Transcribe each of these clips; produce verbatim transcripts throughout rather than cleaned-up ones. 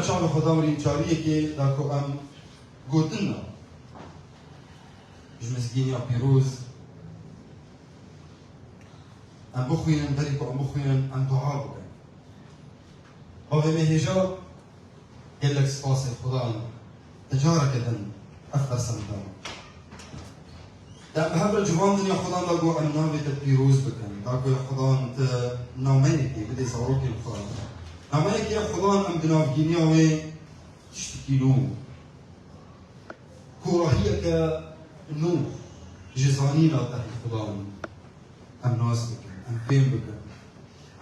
Çavê Xwedan rînçariyekê da ku em gotina ji mizgîniya pîroz em bixwînin, berî ku em bixwînin, em dua bikin. Bavê me hêja, gelek spasê Xudan, te careke din ev qesem da. Em bi hev re ciwan din ya Xudan da got, em navê te pîroz bikin. Da ku ya Xudan, te nameyekê bidê zarokên xwe. Nameyekê ya Xudan em di navgîniya wê tiştekî nû, korahiyeke nû ji zanîna te hê Xudan. Em nas bikin, em fêm bikin.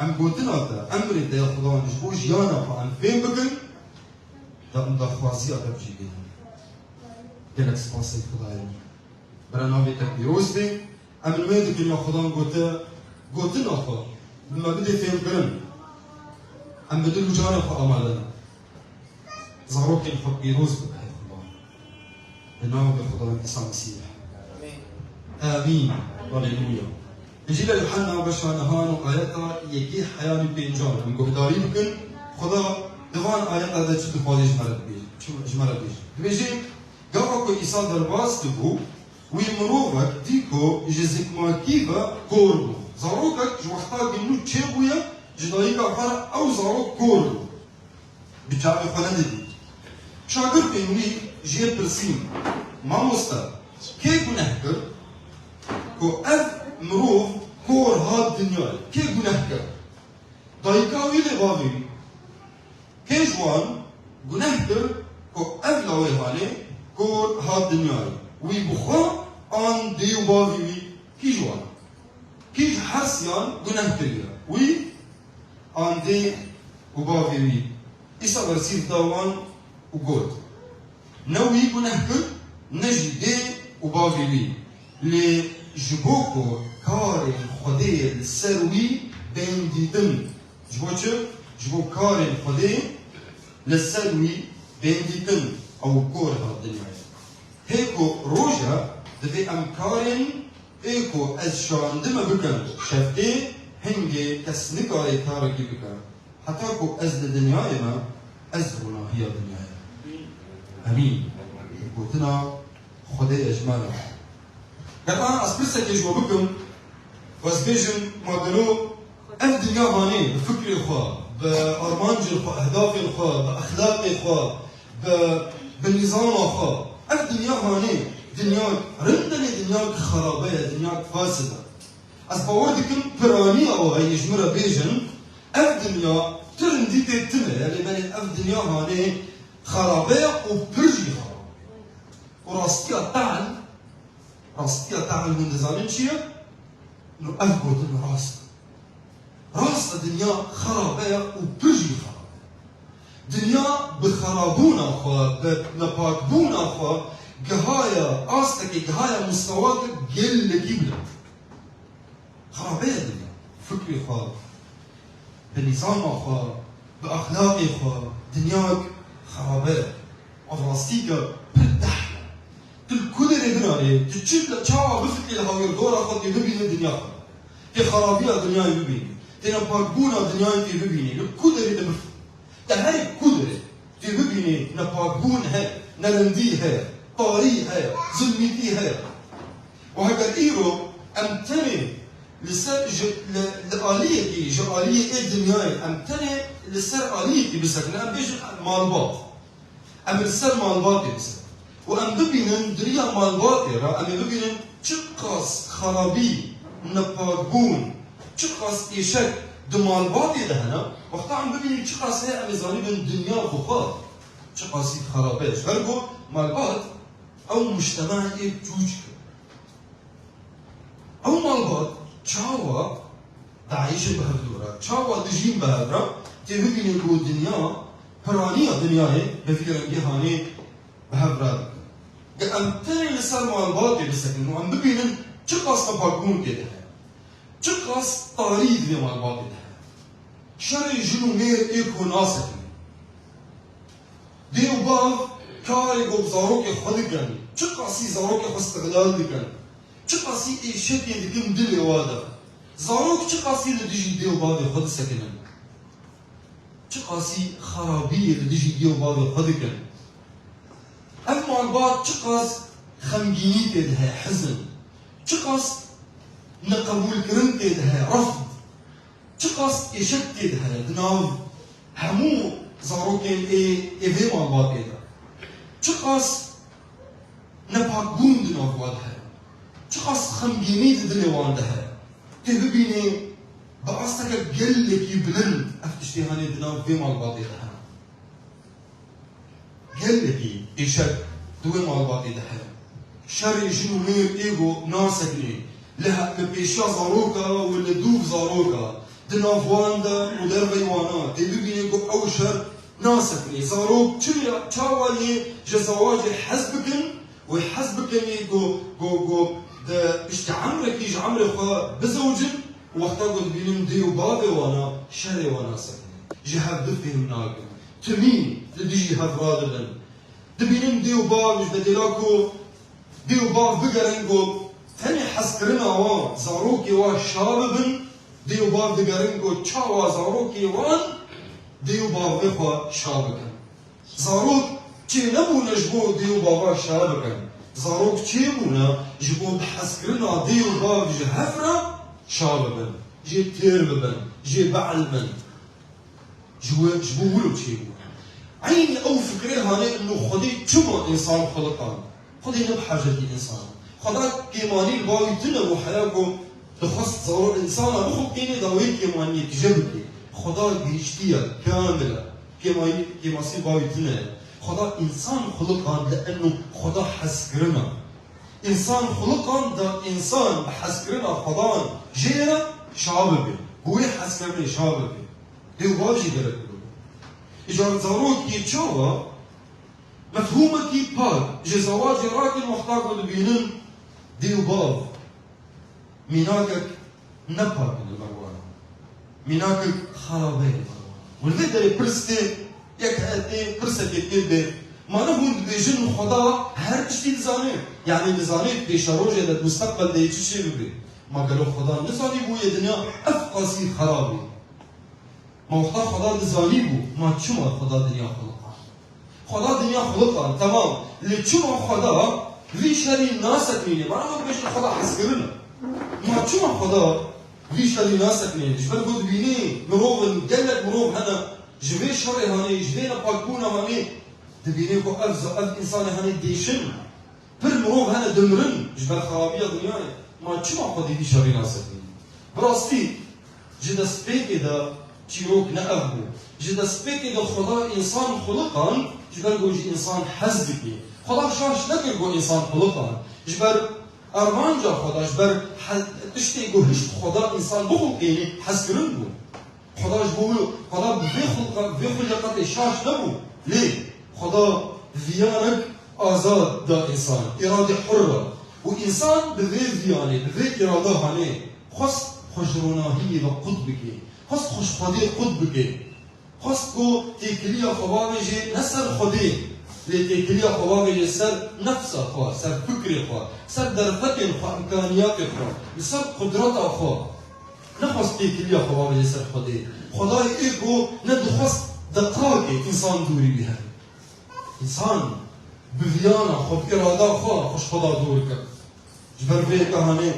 Em gotina te, emrê te ya Xudan ji bo jiyana xwe em fêm bikin, da em daxwaziya te bi cî bînin. Gelek spasê Xwedayê. Bira navê te pîroz bê. Em li wê dikin ya Xudan gote, gotina xwe bi me bidê fêmkirin. Em bi dil û canê xwe amade ne. Zarokên xwe pîroz bike, hey Xuda. Bi navê Xudan Îsa Mesîh. Amîn. Amîn. Haleluya. Încîla Yuhanna beşa nehan û ayeta yekê heya nî pêncan em guhdarî bikin. Xuda di van ayeta de çi dixwaze ji me re dibêje, çi ji me re dibêje. Dibêje, gava ku Îsa derbas dibû, wî mirovek dî ku ji zikmakî ve kor bû. Zarokek ji wexta ku nû çêbûye, ji dayika xwe re ew zarok kor bû. Bi çavê xwe nedidît. Şagirtên wî jê pirsîn, Mamoste, kê guneh kir ku ev mirov kor hat dinyayê? Kê guneh kir? Dayika wî lê bavê wî? Kê ji wan guneh kir ku ev lawê hanê kor hat dinyayê? Wî bi xwe an dê û bavê wî? Kî ji wan? Kî ji her siyan guneh kiriye? Wî an dê û bavê wî? Îsa bersîv da wan û got, ne wî guneh kir, ne jî dê û bavê wî. Lê ji bo ku karên Xwedê li ser wî bên dîtin. Ji bo çi? Ji bo karên Xwedê li ser wî bên dîtin, ew kor hat dinyayê. Hê ku roj e, divê em karên ê ku ez şandime bikin. Şeftê hingê kes nikare karekî bike. Heta ku ez li dinyayê me, ez ronahiya dinyayê. Emîn. Gotina Xwedê ye ji me re. Ger ana ez pirsekê ji we bikim, ez bêjim, ma gelo ev dinya hanê bi fikrê xwe, bi armancên xwe, ehdafên xwe, bi exlaqê xwe, bi, bi nîzama xwe, ev dinya hanê dinya rind e, lê dinya xerabe ye, dinya fasid e. Ez bawer dikim, piraniya we heye ji min re bêjin, ev dinya tu rindî tê tune ye, lê belê ev dinya hanê xerabe ye û pir jî xerabe ye. Û rastiya tehl, rastiya tehl hûn dizanin çi ye? No ev gotin rast e. Rast e, dinya xerabe ye û pir jî xerabe ye. Dinya bi xerabûna xwe, bi nepakbûna xwe gihaye astekê, gihaye mistewake gelekî bilind. Xerabe ye dinya. Fikrê xwe, bi nîzama xwe, bi exlaqê xwe, dinyayek xerabe ye. Ev rastîke pir tehl e. Tu li ku derê binarê, tu çi çawa bifikirî li hawirdora xwe tê bibînî dinya xerabe. Tê xerabiya dinyayê bibînî. Tê nepakbûna dinyayê tê bibînî. Li ku derê de bifikirî. Te herî ku derê tê bibînî nepakbûn heye, nerindî heye, tarî heye, zilmîtî heye. Û heger îro em tenê li ser ji, li, li aliyekî, ji aliyê ê dinyayê em tenê li ser aliyekî bisekinin, em bêjin malbat. Em li ser malbatê bisekinin. Û em bibînin di riya malbatê re, em ê bibînin çiqas xerabî, nepakbûn, çiqas êşek di malbatê de hene, wexta em bibînin çiqas heye, em ê zanîbin dinya bi xwe çiqasî xerabe ye. Ji ber ku malbat ew mujtemeyê ê çûçik e. Ew malbat çawa dieyşin bi hev dû re, çawa dijîn bi hev re, tê bibînin ku dinya, piraniya dinyayê bi vî rengî hanê bi hev re dikin. Ge em tenê li ser malbatê bisekinin û em bibînin çiqas nepakbûn tê de heye, çiqas tarî di vê malbatê de heye. Şerê jin û mêr ê ku nasekin. Dê û bav karê ku bi zarokê xwe dikin, çiqasî zarokê xwe îstixlal dikin, çiqasî êşekê dikin dilê wa de. Zarok çiqasî li dijî dê û bavê xwe disekinin. Çiqasî xerabiyê li dijî dî û bavê xwe dikin. Ev malbat çiqas xemgînî tê de heye, hizin. Çiqas neqebûlkirin tê de heye, refd. Çiqas êşek tê de heye di nav hemû zarokên ê, ê vê malbatê de. Çiqas nepakbûn di nav wan de heye. Çiqas xemgînî di dilê wan de heye. Tê bibînî bi asteke gelekî bilind ev tiştê hanê di nav vê malbatê de hene. Gelekî êşek di wê malbatê de heye. Şerê jin û mêr ê ku nasekinê, li he-, li pêşiya zaroka û li dûv zaroka, di nav wan de û dervey wana, tê bibînê ku ew şer nasekinê. Zarok çi ya, çawa yê ji zewacê hez bikin, wê hez bikin yê ku, ku, ku di piştî emrekî ji emrê xwe bizewicin, wexta ku dibînin dê û bavê wana, şerê wan nasekinê. Ji hev difêm nakin. Timî li dijî hev radibin. Dibînin dê û bav ji bedêla ku dê û bav bigerin ku tenê hezkirina wan, zarokê wan şa bibin, dê û bav digerin ku çawa zarokê wan dê û bavê xwe şa bikin. Zarok çênebûne ji bo dê û bavan şa bikin. Zarok çêbûne ji bo bi hezkirina dê û bav ji hev re şa bibin, jê têr bibin, jê bielmin. Ji we, ji bo wilo çêbû. Eynî ew fikrê hanê ino Xwedê çima însan xuliqand? Xwedê ne bi hacetî însan e. Xweda kêmanî li bavî tune û heya ku dixwest zaro însana bixulqînê da wê kêmaniyê tije bike. Xweda gihiştî ye, kamil e. Kêmayî, kêmasî bavî tune ye. Xweda însan xuliqand li eno Xweda hezkirin e. Însan xuliqand da însan bi hezkirina Xwedan jê re şa bibe. Bi wê hezkirinê şa bibe. Dê û bav jî gerek bû. Îcar zarokî çawa mefhûmekî pak ji zewacê rakin wexta ku dibînin dê û bav mînakek nepak in li ber wan. Mînakek xerabe ye li ber wan. Û li vê derê pirs tê, yek heye tê, pirsekê tê bê. Ma ne hûn dibêjin Xweda her tiştî dizane? Yanî dizane pêşerojê de, di musteqbel de yê çi çê bibe? Ma gelo Xweda nizanîbûye dinya ev qasî xerab e? Ma wexta Xweda dizanîbû, ma çima Xweda dinya xuliqand? Xweda dinya xuliqand, temam. Lê çima Xweda vî şerî nasekinîne? Ma niha bêjin Xweda hezkirin e. Ma çima Xweda vî şerî nasekinîne? Ji ber ku dibînî mirov in, gelek mirov hene, ji vê şerê hanê, ji vê nepakbûna hanê, dibînî ku ev, ev însanê hanê dêşin. Pir mirov hene dimirin ji ber xerabiya dinyayê. Ma çima Xwedê vî şerî nasekinî? Bi rastî, ji destpêkê de çîrok ne ev bû. Ji destpêkê de Xweda însan xuliqand, ji ber ku ji însan hez dike. Xweda şaş nekir ku însan xuliqand. Ji ber armanca Xweda, ji ber he-, tiştê ku hişt Xweda însan bixulqînî, hezkirin bû. Xweda ji bo wilo, Xweda bi vê xulqa-, vê xulqetê şaş nebû. Lê Xweda viyanek azad da însan, îradê hur re. Û însan bi vê viyanê, bi vê îrada hanê xwest xwe ji ronahiyê ve qut bike. Xwest xwe ji Xwedê qut bike. Xwest ku têkiliya xwe bavêje ne ser Xwedê, lê têkiliya xwe bavêje ser nefsa xwe, ser fikrê xwe, ser derfetên xwe, îmkaniyatê xwe, li ser qudreta xwe. Nexwest têkiliya xwe bavêje ser Xwedê. Xwedayê ê ku nedixwest deqakê însan dûrî wî hebe. Însan bi viyana xwe, bi îrada xwe, xwe ji Xweda dûr kir. Ji ber vê yeka hanê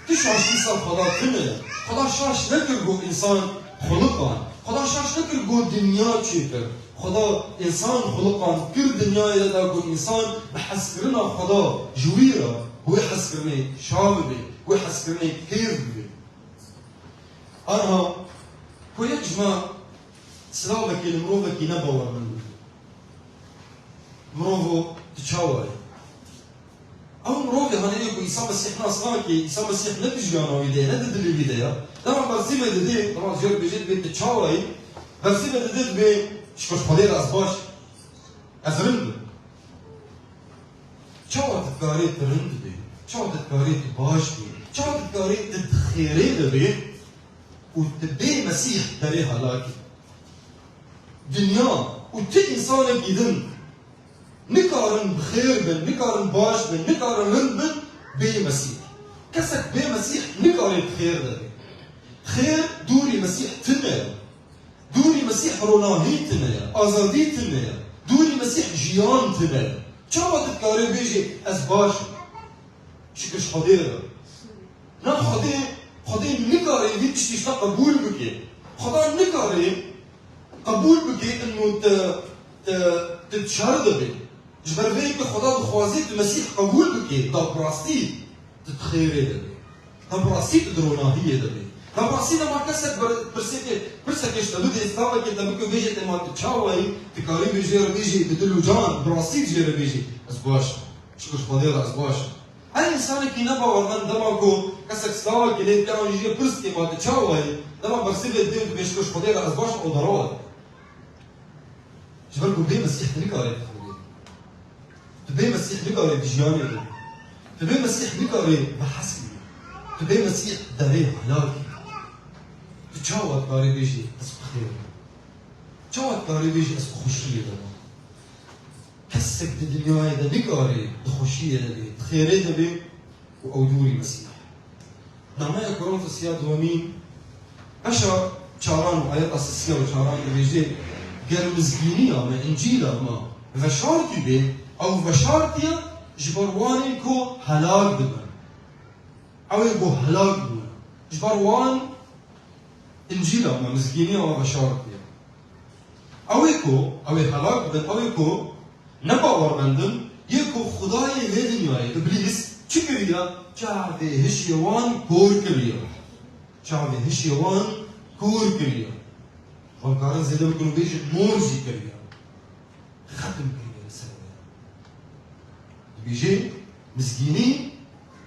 tu şaşî ser Xweda tune. Xweda şaş nekir ku însan xuliqan. Xweda şaş nekir ku dinya çêkir. Xweda însan xuliqan kir dinyayê de da ku însan bi hezkirina Xweda ji wî re, wê hezkirinê şa bibe, wê hezkirinê kêr bibe. Aniha ku yek ji me silavekê li mirovekî ne bawermend bike. Mirovo, tu çawa yî? Ew mirovê hanê yê ku Îsa Mesîh nas nake, Îsa Mesîh ne di jiyana wî de ye, ne di dilê wî de ye. Dema bersîvê didê, dema jêr bêjê dibê tu çawa yî, bersîvê didê dibê ji ku ji Xwedê re ez baş, ez rind im. Çawa tu dikarî tu rind bî? Çawa tu dikarî tu baş bî? Çawa tu dikarî tu di xêrê de bî û tu bê Mesîh derê halakî? Dinya û tu însanekî din nikarin bi xêr bin, nikarin baş bin, nikarin rind bin bê Mesîh. Kesek bê Mesîh nikarê bi xêr de bê. Xêr dûrî Mesîh tune ye. Dûrî Mesîh ronahî tune ye, azadî tune ye. Dûrî Mesîh jiyan tune ye. Çawa tu dikarî bêjî, ez baş im? Şikir ji Xwedê re. Na Xwedê, Xwedê nikare vî tiştî ji te qebûl bike. Xweda nikare qebûl bike inu te, te, te di şer de bî. Ji ber vê yekê Xweda dixwaze tu Mesîh qebûl bike, da bi rastî tu di xêrê de bî. Da bi rastî tu di ronahiyê de bî. Da bi rastî dema kesek ber-, pirseke, pirseke ji te bide, staveke te bike, bêje te ma tu çawa yî, tu karî bê jê re bêjî, bi dil û can, bi rastî jê re bêjî, ez baş im. Şikir Xwedê re ez baş im. Her însanekî nebawermend dema ku kesek stavekê lê dike an jî jê pirs dike ma tu çawa yî, dema bersivê didê û dibê şikir ji Xwedê re ez baş im, ew derawa dike. Ji ber ku bê Mesîh tu nikarî bixwînî. Tu bê Mesîh nikarî di jiyanê de. Tu bê Mesîh nikarî bihesibî. Tu bê Mesîh derê helakî. Tu çawa dikarî bêjî ez bi xêr im? Çawa dikarî bêjî ez bi xweşiyê de me? Kesek di dinyayê de nikarî di xweşiyê de bê, di xêrê de bê û ew dûrî Mesîh. Nameya Korintosiya duwemîn, beşa çaran û ayeta sisiya û çaran dibêje, ger mizgîniya me, Încîla me veşartî bê, ew veşartiye ji ber wanê ku helak dibin. Ew ê ku helak bûne. Ji ber wan Încîla me, mizgîniya me veşartiye. Ew ê ku, ew ê helak bibin, ew ê ku nebawermend in, yê ku Xwedayê vê dinyayê, Îblîs, çi kiriye? Çavê hişê wan kor kiriye. Çavê hişê wan kor kiriye. Wan karin zêde bikin û bêjin mor jî kiriye. Xetim kiriye li ser wê. Dibêje, mizgînî,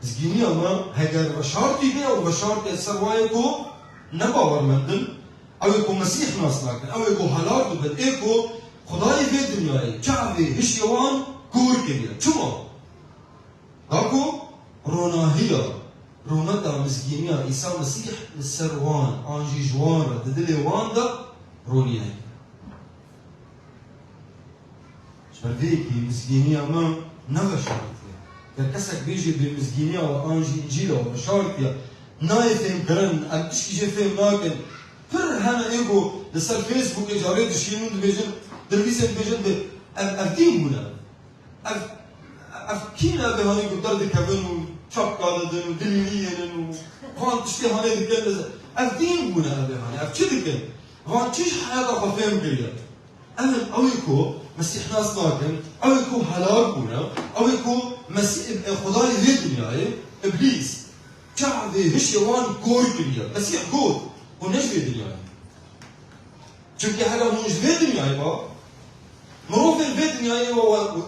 mizgîniya me heger veşartî be, ew veşartî ser wayê ku nebawermend in, ew ê ku Mesîh nas nakin, ew ê ku helak dibin, ê ku Xwedayê vê dinyayê çavê hişê wan kor kiriye. Çima? Da ku ronahiya, rûmeta mizgîniya Îsa Mesîh li ser wan, an jî ji wan re, di dilê wan de ronîne. Ji ber vê yekê mizgîniya me ne veşartiye. Ger kesek bêjê bê mizgîniya we an jî Încîla we veşartiye, nayê fêmkirin, em tişkî jê fêm nakin. Pir hene ê ku li ser Facebookê carê dişînin û dibêjin, dilvîsên dibêjin, dibê ev, ev dîn bûne. Ev, ev kî ne, ev ê hanê ku derdikevin û çapka didin û dilîliyênin û van tiştê hanê dikin, ev dîn bûne, ev ê hanê, ev çi dikin? Van çi ji heyata xwe fêm kiriye? Ev in ew ê ku Mesîh nas nakin, ew ê ku helak bûne, ew ê ku Mesîh, e, Xwedayê vê dinyayê, Îblîs, çavê hişê wan kor kiriye. Mesîh got, hûn ne ji vê dinyayê. Çimkî hela hûn ji vê dinyayê ba, mirovên vê dinyayê we, we,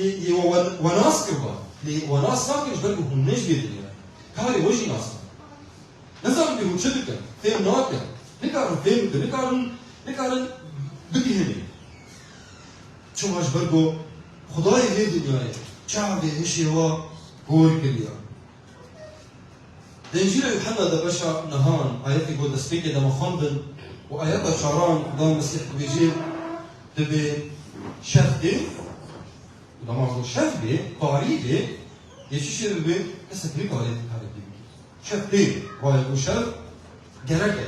yê, yê we, we, we nas kiriba. Lê we nas nakin ji ber ku hûn ne ji vê dinyayê. Karê we jî nas nakin. Nizanin ku hûn çi dikin, fêm nakin. Nikarin fêm bikin, nikarin, nikarin bigihînin. Çima ji ber ku Xwedayê vê dinyayê çavê hişê we kor kiriye. Di Încîla Yuhanna de beşa nehan, ayetê ku destpêkê de me xwendin û ayeta çaran da Mesîh dibêje, dibê şev tê, dema ku şev bê, tarî bê, yê çi şê bibe, kesek nikare karekî bike. Şev tê, wayê ku şev gerek e.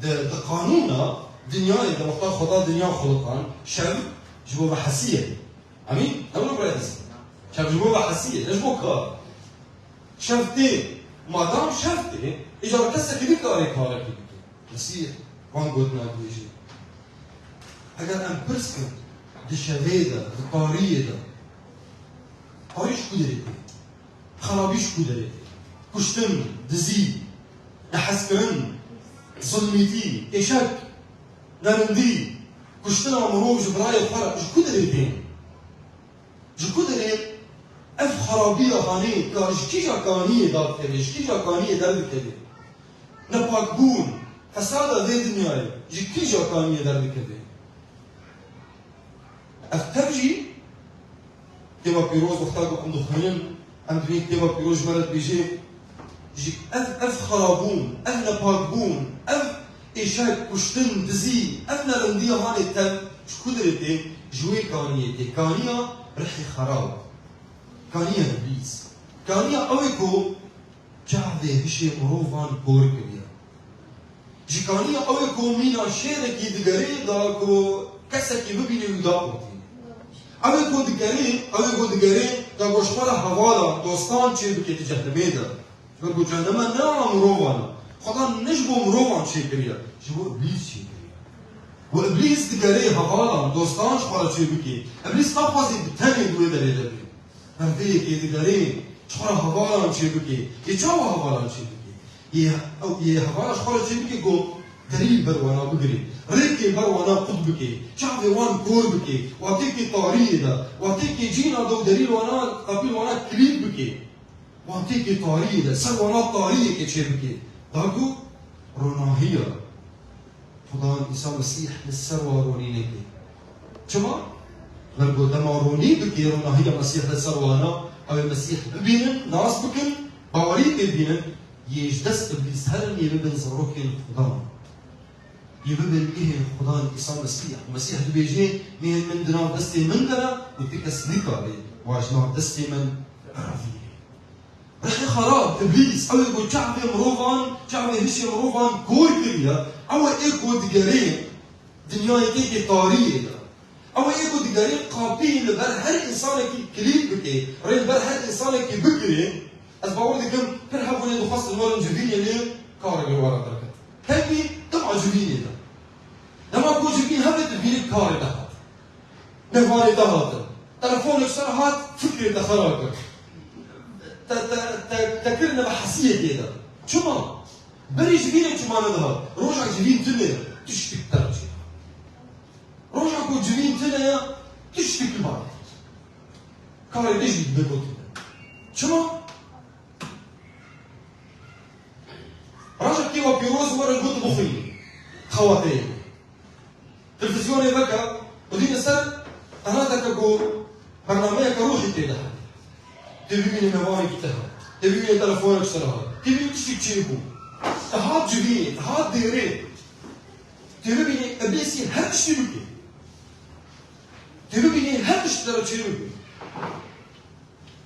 Di, di qanûna dinyayê de wexta Xweda dinya xuliqan, şev ji bo vehesiyê. Emîn? Ew ne birayê dizî. Şev ji bo vehesiyê, ne ji bo kar. Şev tê, madam şev tê, îcar kesekî nikare karekî bike. Mesîh van gotina dibêje. Eger em pirs bikin, di şevê de, di tariyê de, tarî ji ku derê tê? Xerabî ji ku derê tê? Kuştin, dizî, nehezkirin, zilmîtî, êşek, nerindî, kuştina mirov ji birayê xwe re ji ku derê tên? Ji ku derê ev xerabiya hanê ka ji kîja kaniyê dadikeve, ji kîja kaniyê derdikeve? Nepakbûn, fesada vê dinyayê ji kîja kaniyê derdikeve? Ev tev jî, Kitêba Pîroz wexta ku em dixwînin, em dibînin Kitêba Pîroz ji me re dibêje, ji ev, ev xerabûn, ev nepakbûn, ev êşek, kuştin, dizî, ev nerindiya hanê tev ji ku derê tê? Ji wê kaniyê tê. Kaniya rihê xerab. Kaniya Îblîs. Kaniya ew ê ku çavê hişê mirovan kor kiriye. Ji kaniya ew ê ku mîna şêrekî digerê da ku kesekî bibînê wî da qurtînê. Ew ê ku digerê, ew ê ku digerê da ku ji xwe re hevalan, dostan çêbikê di cehnimê de. Ber ku cehnime ne a mirovan e. Xwedan ne ji bo mirovan çêkiriye, ji bo Îblîs çêkiriye. Û Îblîs digerê hevalan, dostan ji xwe re çêbikê. Îblîs naxwazê bi tenê di wê derê de bê. Ber vê yekê digerê ji xwe re hevalan çêbikê. Yê çawa hevalan çêbikê? Yê, ew, yê hevala ji xwe re çêbikê ku delîl ber wana bigirê. Rêkê ber wana qut bikê. Çavê wan kor bikê. Watêkê tariyê de. Watêkê cîna de û delîl wana, qapîl wana kilît bikê. Watêkê tariyê de. Ser wana tariyekê çêbikê. Da ku ronahiya Xudan Îsa Mesîh li ser wa ronî neke. Çima? Ber ku dema ronî bike ronahiya Mesîh li ser wana, ew ê Mesîh bibînin, nas bikin, bawerî pê bînin, yê ji dest Îblîs herin, yê bibin zarokên Xudan. Yê bibin gihên Xudan Îsa Mesîh. Mesîh dibêje, mehên min di nav destê min de ne û ti kes nikare wa ji nav destê min biravîne. Rihê xerab, Îblîs, ew ê ku çavê mirovan, çavê hişê mirovan kor kiriye, ew ê ku digerê dinyayekê tariyê de. Ew ê ku digerê qapiyê li ber her însanekî kilît bike, rê li ber her însanekî bigire. Ez bawer dikim, pir hebûnê dixwestin werin civînê lê karê li wara derket. Kevî dema civînê de. Dema ku civîn hebe dibînî karê te hat. Mêvanê te hatin. Telefonek ser hat, fikrê te xera kir. Te, te, te, te kirine bi hesiyekê de. Çima? Berî civînê çima nedihat? Rojek civîn tune ye, tiştik te re çêdihat. Rojek ku civîn tune ye, tiştik li ba ye. Karê te jî dibe ku tune. Çima? Rojekê we pîroz werin got bixwînin. Xewa te ye. Televîzyonê veke û dîne ser qenateke ku bernameyeke ruhî tê de hebe. Tê bibînî mêvanekî te hat. Tê bibînî telefonek ser hat. Tê bibînî tiştek çêbû. Te hat civînê, te hat dêrê. Tê bibînî Îblîsî her tiştî bike. Tê bibînî her tişt te re çêbike.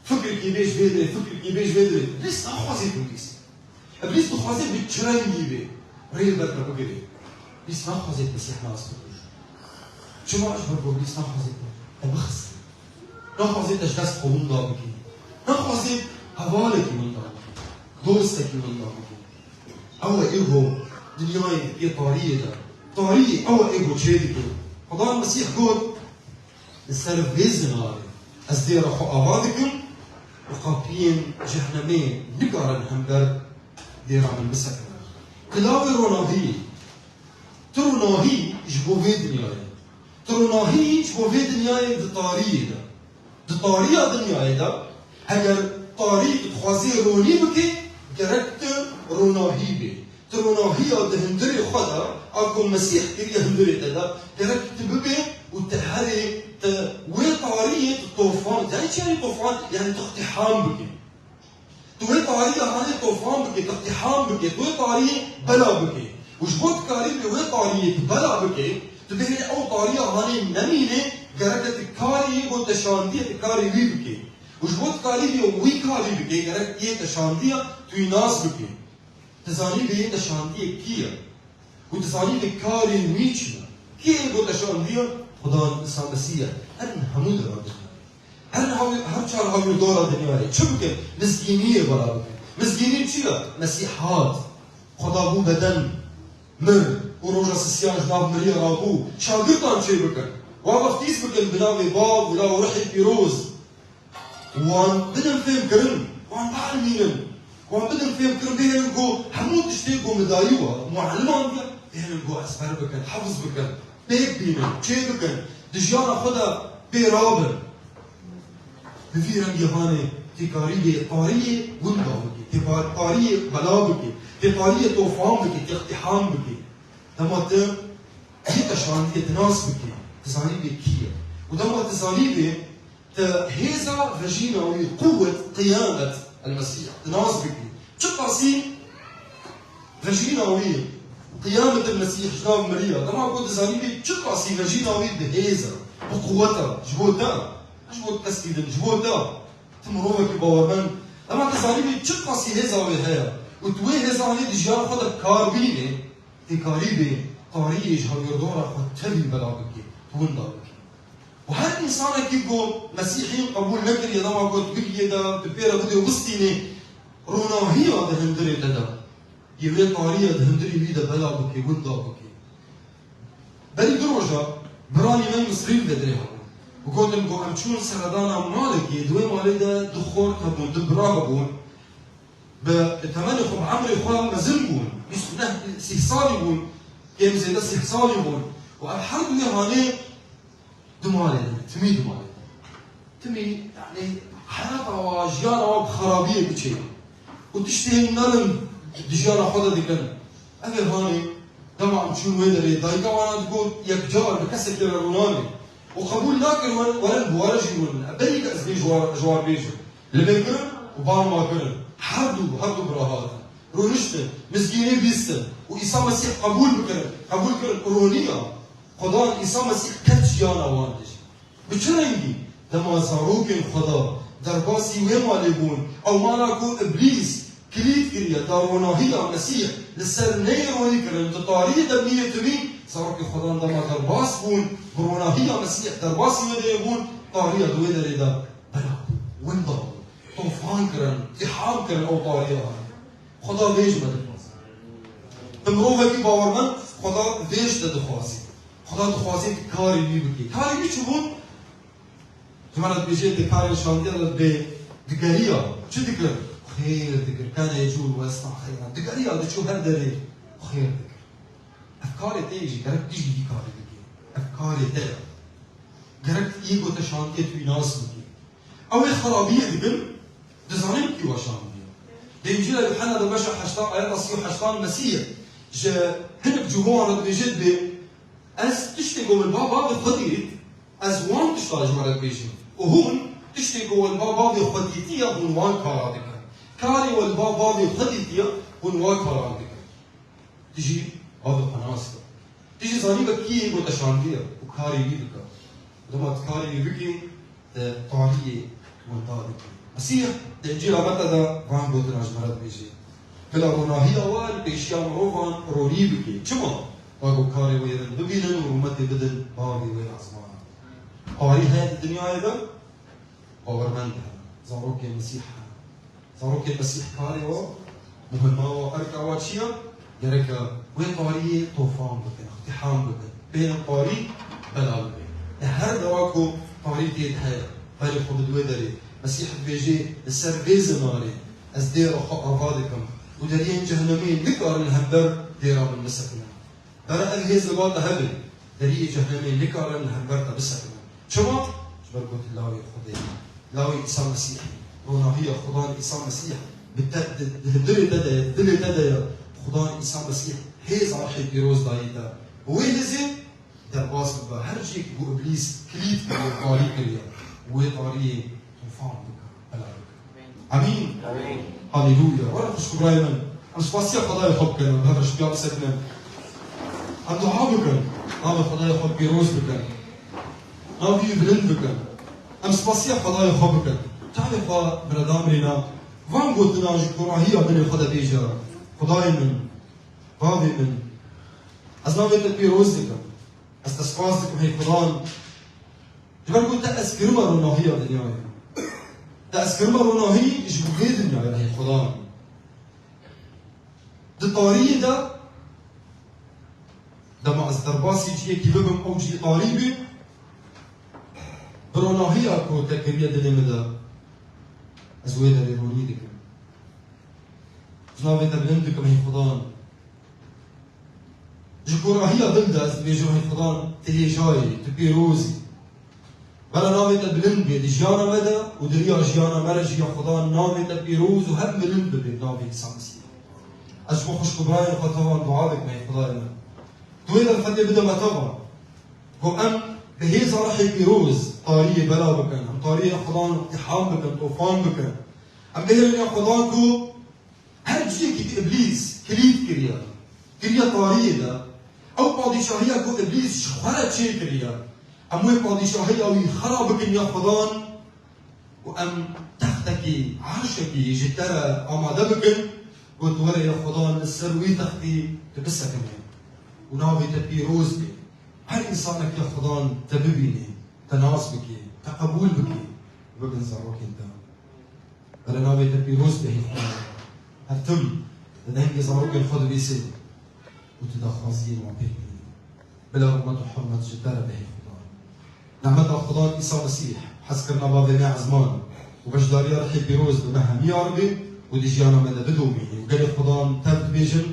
Fikrekî bê ji vê derê, fikrekî bê ji vê derê. Îblîs naxwazê tu bîsî. Îblîs dixwaze bi çi rengî bê rê li ber te bigire. Îblîs naxwaze tu Mesîh nas bikir. Çima? Ji ber ku Îblîs naxwaze tu te bixisî. Naxwaze te ji dest xwe winda bikî. Naxwaze hevalekî winda bikî. Dostekî winda bikî. Ew e êgo dinyayê yê tariyê de. Tariyê ew e êgo çê dike. Xudan Mesîh got, Li ser vê zinarê ez dêra xwe ava dikim û qapiyên cehnemê nikarin hember dêra min bisekinin. Kilavê ronahiyê. Tu ronahî ji bo vê dinyayê. Tu ronahî ji bo vê dinyayê di tariyê de. Di tariya dinyayê de, eger tarî dixwazê ronî bike, gerek tu ronahî bê. Tu ronahiya di hundirê xwe de, a ku Mesîh kiriye hundirê te de, gerek tu bibê û tu herê tu wê tariyê tu tofan, yani çi yani tofan? Yani tu iqtîham bike. Tu wê tariyê hanê tofan bike, tu iqtîham bike, tu wê tariyê bela bike. Û ji bo tu karî bê wê tariyê tu bela bike, tu bihêlî ew tariya hanê nemîne, gereke tu karê yê ku te şandiye, tu karê wî bike. Û ji bo tu karî bê wî karî bike, gerek yê te şandiye, tu wî nas bike. Tu zanî bê yê te şandiye kî ye? Û tu zanî bê karê wî çi ne? Kê êgo te şandiye? Xudan Îsa Mesîh e. Herin hemû dera dinyayê. Herin hawî-, her çar hawirdora dinyayê. Çi bikin? Mizgîniyê bela bikin. Mizgînî çi ye? Mesîh hat. Xweda bû beden, mir û roja sisiyan ji nav miriya rabû. Şagirtan çê bikin. Wan weftîz bikin bi navê Bav û Law û Ruhê Pîroz. Wan bidin fêhmkirin, wan bielmînin. Wan bidin fêhmkirin, bihêlin ku hemû tiştê ku min dayî we, mualiman diye, bihêlin ku ezber bikin, hefz bikin, pêk bînin, çê bikin, di jiyana xwe de pê rabin. Bi vî rengî hanê tê karî bê tariyê winda bikê, tê par-, tariyê bela bikê, tê tariyê tofan bikê, tê iqtîham bikê. Dema tu yê te şandiye, tu nas bikê, tu zanî bê kî ye. Û dema tu zanî bê, Te hêza vejîna wî, quwwet, qiyamet el-Mesîh, di nas bikî. Çiqasî vejîna wî, qiyamet el-Mesîh, ji nav miriya, dema ku dizanî bê çiqasî vejîna wî bi hêz e, bi quwwet e, ji bo te, ne ji bo keskî din, ji bo te, tu mirovekî bawermend, dema dizanî bê çiqasî hêza wê heye û tu wê hêza hanê di jiyana xwe de bi kar bînê, Têkarî bê, tariyê ji hawirdora xwe tevî bela bike, winda bike. Û her însanekî ku Mesîhî qebûl nekiriye, dema ku tu bigiyê de, tu pê re bidê û bistînê, ronahiya di hundirê te de, yê wê tariya di hundirê wî de bela bike, winda bike. Berî du roja, biranî me Misrî li Bedirê hebûn. Û gotin ku em çûn seredana malekê, di wê malê de du xort hebûn, du bira hebûn. Bi temenê xwe, bi emrê xwe mezin bûn. Bîst û neh, sî salî bûn. Kêm zêde sî salî bûn. Û ev her du hanê di malê de, timî di malê de. Timî, yanî, heyata wa, jiyana wa bi xerabiyê diçe. Û tiştê hîn nerin di jiyana xwe de dikin. Ev ê hanê, dema em çûn wê derê, dayika wana digot, yekcar bi kesekê re rûnanê. Û qebûl nakir, wer-, werin bi were jî rûnin. E, berî de ez bê ji war, ji war bêjim. Li vê kirin û bang ma kirin. Her du, her du bira hatin. Rûniştin, mizgînê bîstin û Îsa Mesîh qebûl bikirin. Qebûl kirin û roniya Xudan Îsa Mesîh ket jiyana wan de jî. Bi çi rengî? Dema zarokên Xuda derbasî wê malê bûn, ew mala ku Îblîs kilît kiriye, da ronahiya Mesîh li ser neyê ronî kirin, di tariyê de bûye timî, zarokên Xudan dema derbas bûn, bi ronahiya Mesîh derbasî wê derê bûn, tariya di wê derê de bela bû, winda bû, tofan kirin, îtîham kirin ew tariya. Xuda vê ji me dixwaze. Tu mirovekî bawermend, Xuda vê ji te dixwaze. Xuda dixwaze tu karê wî bikî. Karê wî çi bû? Ji me re dibêje, di karên şantiye de dibê, digeriya. Çi dikir? Xêr dikir. Kane yecûl wesna xeyran. Digeriya, diçû her derê xêr dikir. Ev karê te ye jî, gerek tu jî vî karê bikî. Ev karê te ye. Gerek tu yê ku te şantiye tu wî nas bikî. Ew ê xerabiyê dikin, dizanin kî wa şandiye. Di Încîla Yuhanna de beşa heştan, ayeta sî û heştan Mesîh ji hinek cihû wan re dibêje, dibê, Ez tiştê ku min ba bavê xwe dît, ez wan tişta ji we re dibêjim. Û hûn tiştê ku wan ba bavê xwe dîtiye, hûn wan kara dikin. Karê wan ba bavê xwe dîtiye, hûn wan karan dikin. Tu jî bavê xwe nas ke. Tu jî zanî be kî yê ku te şandiye û karê wî bike. Dema tu karê wî bikî, te tariyê winda dikî. Mesîh di Încîla Meta de van gotina ji me re dibêje. Bila ronahiya we li pêşiya mirovan ronî bike. Çima? Ta ku karê wê rind bibînin û rûmetê bidin Bavê wê esmanan. Tarî heye di dinyayê de? Bawermend hene. Zarokên Mesîh hene. Zarokên Mesîh karê wa, muhima wa, erka wa çi ye? Gereke wê tariyê tofan bikin, îtîham bikin. Bê ev tarî bela bibe. Li her dera ku tarî tê de heye, berê xwe bide wê derê. Mesîh dibêje, li ser vê zinarê ez dêra xwe ava dikim û deriyên cehennemê nikarin li hember dêra min bisekinin. Bere ev hêz li ba te hebe, deriyê cehennemê nikarin li hember te bisekinin. Çima? Ji ber ku tu lawê Xwedê yî. Lawê Îsa Mesîh. Ronahiya Xudan Îsa Mesîh bi te, di, di hundirê te de ye, di dilê te de ye. Xudan Îsa Mesîh hêza Rihê Pîroz dayî te. Bi wê hêzê derbas bibe. Her cihekî ku Îblîs kilît kiriye, tarî kiriye, wê tariyê tofan bike, bela bike. Amîn. Amîn. Haleluya. Were xwişk û birayê min, em spasiya Xwedayê xwe bikin, em bi hev re ji piya bisekinin. Em dua bikin, navê Xwedayê xwe pîroz bikin. Navê wî bilind bikin. Em spasiya Xwedayê xwe bikin. Çavê xwe bi re damrîne. Van gotina ji korahiya dilê xwe de bêje. Xwedayê min, Bavê min, ez navê te pîroz dikim. Ez te spas dikim, hey Xudan. Ji ber ku te ez kirime ronahiya dinyayê. Te ez kirime ronahî ji bo vê dinyayê, hey Xudan. Di tariyê de, dema ez derbasî cihekî bibim, ew cihê tarî bî, bi ronahiya ku te kiriye dilê min de, ez wê derê ronî dikim. Ez navê te bilind dikim, hey Xudan. Ji korahiya dil de ez dibêjim, hey Xudan, tu hêja yî, tu pîroz î. Bere navê te bilind bê di jiyana me de û di riya jiyana me re jî, ya Xudan, navê te pîroz û hep bilind bibe, navê Îsa Mesîh. Ez ji bo xwişk û birayên xwe tevan dua dikim, hey Xwedayê min. Tu wê derfetê bide me tevan. Ku em bi hêza Rihê Pîroz tariyê bela bikin, em tariyê Xudan îtîham bikin, tofan bikin. Em bihêlin ya Xudan ku her cihekî ku Îblîs kilît kiriye, kiriye tariyê de, ew padîşahiya ku Îblîs ji xwe re çêkiriye, em wê padîşahiya wî xera bikin ya Xudan û em textekî, erşekî ji te re amade bikin, ku tu were ya Xudan li ser wî textî tu bisekinî. û navê te pîroz be. Her însanekî Xudan te bibîne, te nas bike, te qebûl bike, bibin zarokên te. Bere navê te pîroz be, hey Xudan. Her tim di dengê zarokên xwe dibîse û tu daxwaziyên wan pêk bîne. Bila rehmet û hurmet ji te re be, hey Xudan. Nehmeta Xudan Îsa Mesîh, hezkirina Bavê me ezman û beşdariya Rihê Pîroz bi me hemiya re be û di jiyana me de bidomîne û gelê Xudan tev dibêjin,